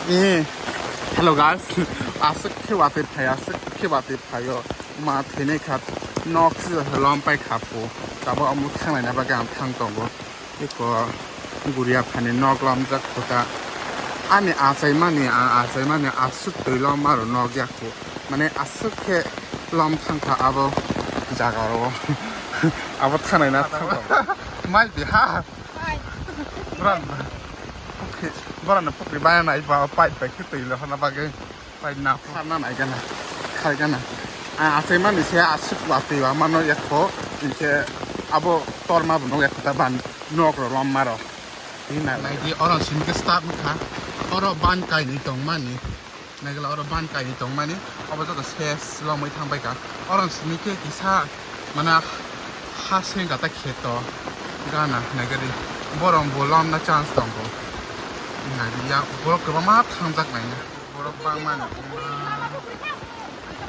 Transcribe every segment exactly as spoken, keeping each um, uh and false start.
Eh, hello guys, aswk khe watwi phai, aswk khe watwi phaio, ma thwinai kha, nok se lom pai kha phu, tabuk omo thangnai na bagwi ang thang tongo, eko guria phani nok lomjak khuta, ani achaimani, ang achaimani aswk twi lom maro nok yak phu, mane aswk khe lom thang kha abo jaga o, abo thangnai na thang tongo. Mai di ha. Borok, borokno pukri bana nai ba pipe bai khe twi lohorna bagwi pipe na kharna nai gana khai gana. Ang achaimani se aswk watwi o mano ekho hinkhe abo torma bo nuk ekho ta ban nok rw lom maro. Naidi oro simi khe start wngkha oro ban kainwi tongmani. Naikhe oro ban kainwi tongmani, obo joto ses lomwi thangbai kha. Oro simi khe kisa mane ha sengkha ta kheto gana naikhe ri borok bo lomna chance tongo. Naikhe yak borok kwbangma thangjak naina borok bangmani.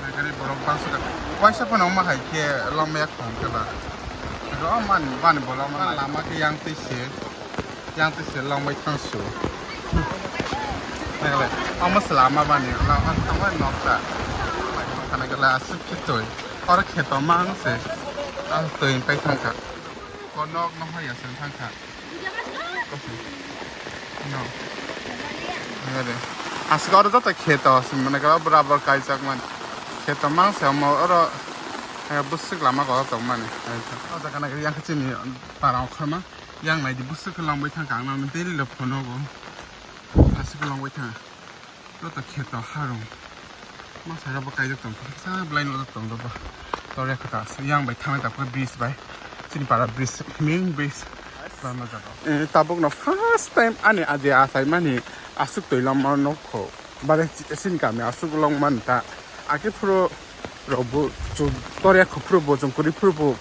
Naikhe ri borok bangsa kha waisa phano wngma hai khe lomya khong khe ba. Ro man bani bo lomna lama khe yang twi se. Yang twi se longbai thang su. Nagle, omo se lama bani, lama thangbai noksa. Nagle, aswk khe twi. Oro kheto mang se. Ah, twi pai thang kha. Ko nok no hoi aswk thang kha. No. Nagle. Aswk oro joto kheto se mane khe borabor kaijak man. Kheto mang se omo oro, eh, bwswk lama ko tong mani. O jaga nagle yang khe chini para okhorma. Yang naidi bwswk khe longbai thangkha ang nang daily rok phono go. Aswk khe longbai thangkha. Joto kheto harung. Ma sara bo kaijak tong kha. Sa belai no tong do ba. Tore kha ta yang bai thangnai ta kha bridge bai. Chini para bridge main bridge. Lama jaga. Eh, tabuk no first time ani aje asai mani aswk twi lama nokho. Bare chini kami aswk long man ta. Akhe phuru rok bo chwng torya kho phuru bo chwng kwrwi phuru bo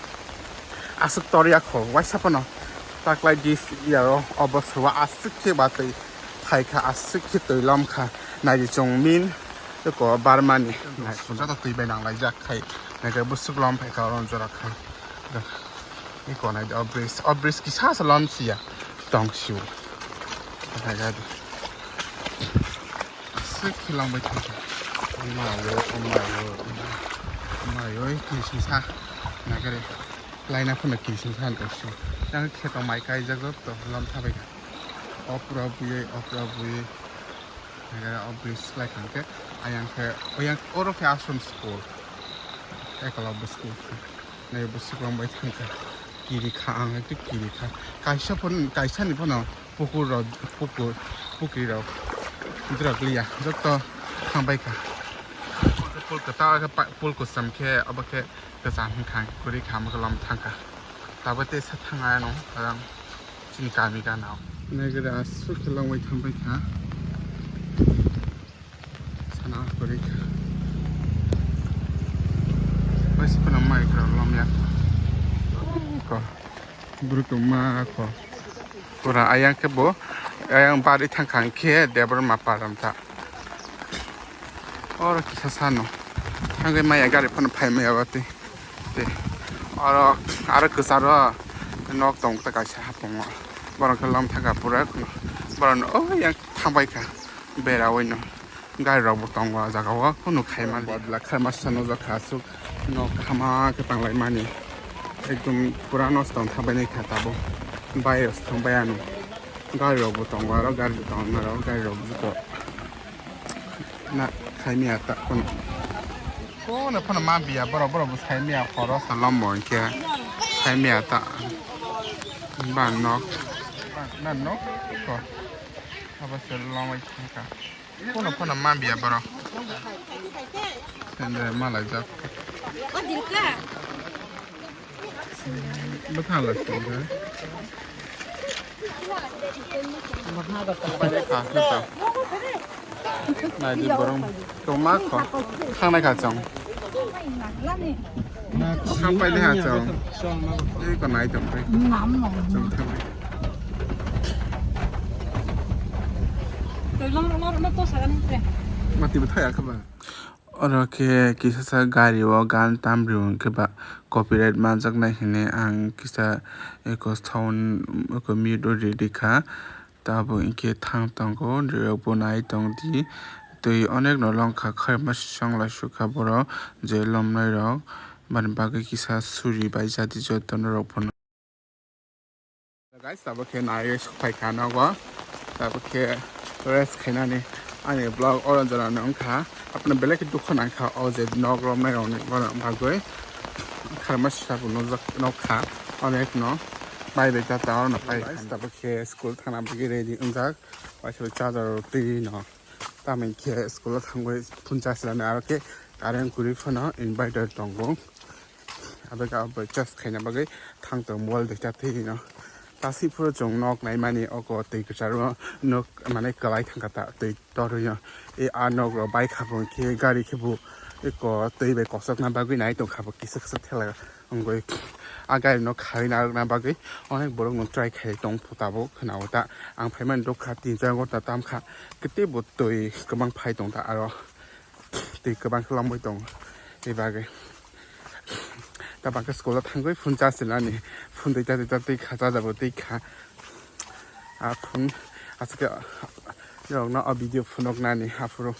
aswk torya kho waisa phano taklai dis yaro obo swa aswk khe ba twi phai kha aswk khe twi lom kha naidi chwng min ko barmani joto twi bai nang lai jak khai naikhe bwswk lom phai kha oron jora khai iko naidi o bridge o bridge kisa sa lom siya tong siu. Aswk khe longbai thangkha. Mayo, mayo, mayo, kirisingsa. Nagari. Laina phano kirisingsa hinwi tongsu. Yang kheto mai kaijak joto lom thabaikha. Opra buyui, opra buyui. Nagari o bridge lai thangkhe. Ayang khe, oyang oro khe ashram school. Eklavya school. Nai bwswk longbai thangkha. Kiri kha ang ekdum kiri kha. Kaisa phano, kaisa ni phano. Pukur rok, pukur, pukri rok. Drok liya, joto thangbai kha. Pul kwtal khe, pul kwcham khe, obo khe kwcham wngkha, kwrwi kha, omo khe lom thangkha. Tabuk tei sa thang ano, ang chini kami gana o. Naigwra aswk khe longbai thangbai kha. Sana kwrwi kha. Waisa phano mai kwrwi lom ya. Ko. Bwrwi tongma kho. Pura ayang khe bo, ayang bari thang kha hwn khe Debbarma param ta. Oro kisa sano. Thangwi maya gari phano phai maya ba twi. Tei oro aro kwcharo nok tong ta kaisa hapung o. Borok khe lom thang kha pura kheno. Borok no o yang thang bai kha bera oi no. Gari rok bo tongo o jaga o, kunu khai mani. Bodla khai masa nujak kha aswk nok kaham khe tang lai mani. Ekdom pura nosto wng thabai nai kha tabuk. Bai rok se thang bai ano. Gari rok bo tongo aro gari bo tongo aro gari rok joto na khai maya ta kunu. Kunu phano ma biya borok, borok bo sai maya khoro salom bo hinkhe sai maya ta. Ba nok, ba nok ko. Abo se lomai thang kha. Kono phano ma biya borok. Sendere malaijak. Bwkha lai sendere. Naidi borok tongma kho. Thangnai kha chwng. Sampai de ha chwng. Ei ko nai tong pai. Chwng thangnai. Mati bwthai akha ba. Oro khe kisa sa gari o gan tam rio hwnkhe ba copyright manjaknai hinwi ang kisa eko sound eko mute o ri rikha. Tabuk hinkhe thang tongo, rwrwkbo nai tongdi. Twi onekno longkha, khaima songlaisukha borok je lomnairok, bani bagwi kisa suri bai jadi joto norok phano. Guys, tabuk khe naiwi sokphaikha nogo, tabuk khe rest khainani ani vlog oro jorano wngkha. Apno belai khe dukha nangkha o je nok romnairokni borok bagwi. Kharma sabo nukjak, nukha onekno bai bai ta ta orno pai. Guys, tabuk khe school thangna bagwi ready wngjak. Waisa charger rok twi no. Tamo hinkhe school o thangwi phone charge rwnai, aro khe current kwrwi phano inverter tongo. Abo khe abo bai charge khaina bagwi thang tongo mobile duita twi no. Tasi phuru chwng nok naimani oko twi kwcharo nok mane kwlai thangkha ta twi torwi no. E a nok rok bai kha bo hinkhe gari khe bo eko twi bai kochokna bagwi nai tongkha bo kisa kisa thela. Wngwi a gari no khaiwi narwkna bagwi onek borok no try khai tong phu tabuk khwnao ta. Ang phaimani dukha tin char ghonta tamkha, kwtwi bo twi kwbang phai tong ta aro twi kwbang khe lomwi tong. Ni bagwi tabang khe school o thangwi phone charge rwnani, phone twi ta twi ta twi kha charger bo twi kha. A phone aswk khe norokno o video phunuknani aphuru.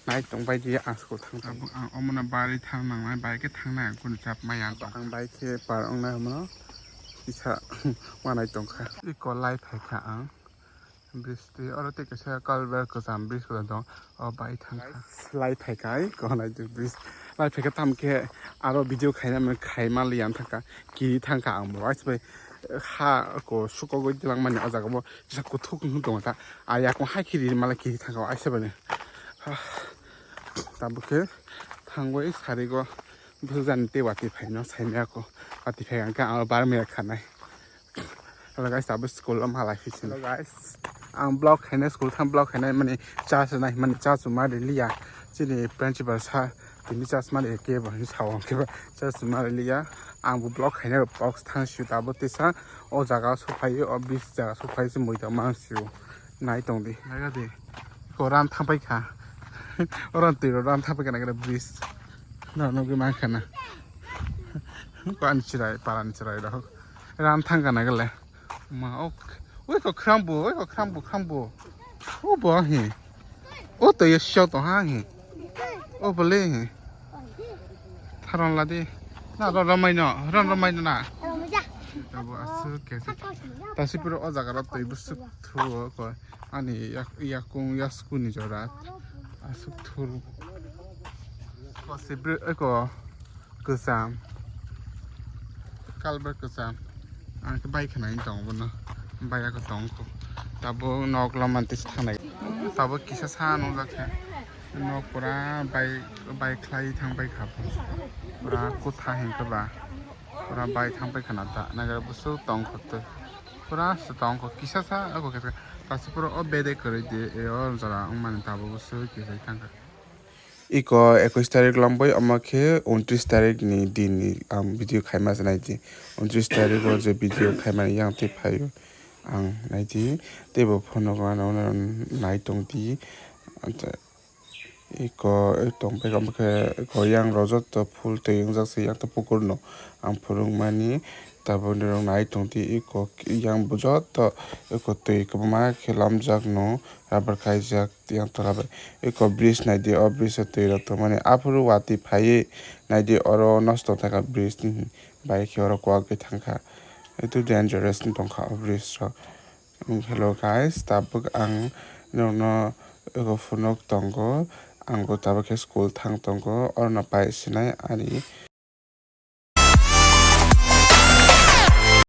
Nai tong bai di ang school thang thang. Tabuk ang omono bari thang nangnai, bai khe thangnai ang kunu chap maya ang tong. Ang bai khe par wngnai omono kisa wanai tongkha. Iko lai phaikha ang. Bridge twi oro tei kaisa culvert kwcham bridge kwcham tong. O bai thangkha. Lai phaikha ai ko nai di bridge. Lai phaikha tam khe aro video khaina man khai man li ang thangkha. Kiri thangkha ang bo. Bai ha ko sukogwi dilangmani o jaga bo kisa kuthuk wng tongkha. A yakung hai kiri mala kiri thangkha o aisa bani. Tabuk khe thangwi sarigo bwsajani tei watwi phaino saimaya kho. Watwi phai hwnkhe ang bar maya khanai. Hello guys, tabuk school o malai phi sini. Hello guys, ang vlog khainai, school thang vlog khainai mani charge nai mani charge ma riliya. Chini principal sir tini charge ma ri khe bo hinwi sao hwnkhe ba charge ma riliya. Ang bo vlog khainai box thang sio tabuk tisa o jaga o sokphai o bridge jaga sokphai se mui tong mang sio. Nai tong di. Naga di. Ko ram thang pai kha. Oro twi ro ram thang pai kha naga bridge. No, no, gwi man kha na. Ko ani chirai, para ni chirai rok. Ram thang kha naga le. Ma, ok. Oi ko khram bo, oi ko khram bo, khram bo. O bo hi. O to ye shot to ha hi. O bo le hi. Tharon la di. Na ro romai no, ron romai no na. Abo aswk khe se. Tasi puro o jaga ro twi bwswk thu o ko. Ani yak-, yakung yasku ni jora. Aswk thuru. Ko se bri-, ko kwcham. Kalbar kwcham. Ang khe bai khna tong bono. Bai ako tong ko. Tabo nok lama tisi thanai. Tabo kisa sa nung jak khe. Nok pura bai, bai khlai thang bai kha. Pura kutha hinkhe ba. Pura bai thang bai khna ta. Naga busu tong kho twi. Pura se tong kho kisa sa ako kisa. Tasi pura o bede kwrwi di. E o jora wng mani tabo busu kisa thang kha. Iko ekwis tarik lamboi, omo khe untris tarik ni din ni ang video khaima se nai di. Untris tarik o je video khaimani yang tei phaio ang nai di. Tei bo phone rok ano nai tong di. Iko tong pai omo khe iko yang rok joto full twi wngjak se yang to pukur no ang phunuk mani. Taboni rok nai tong di iko yang bo joto iko twi kwbangma khe lamjak no rubber kaijak. Yang tola bai eko bridge nai di, o bridge o twi rok tongmani aphuru watwi phaiwi nai di, oro nosto tongkha bridge ni bai khe oro kwak bai thangkha. Etu dangerous wng tongkha o bridge rok. Hello guys, tabuk ang norokno eko phunuk tongo, ang bo tabuk khe school thang tongo, oro no pai sinai ani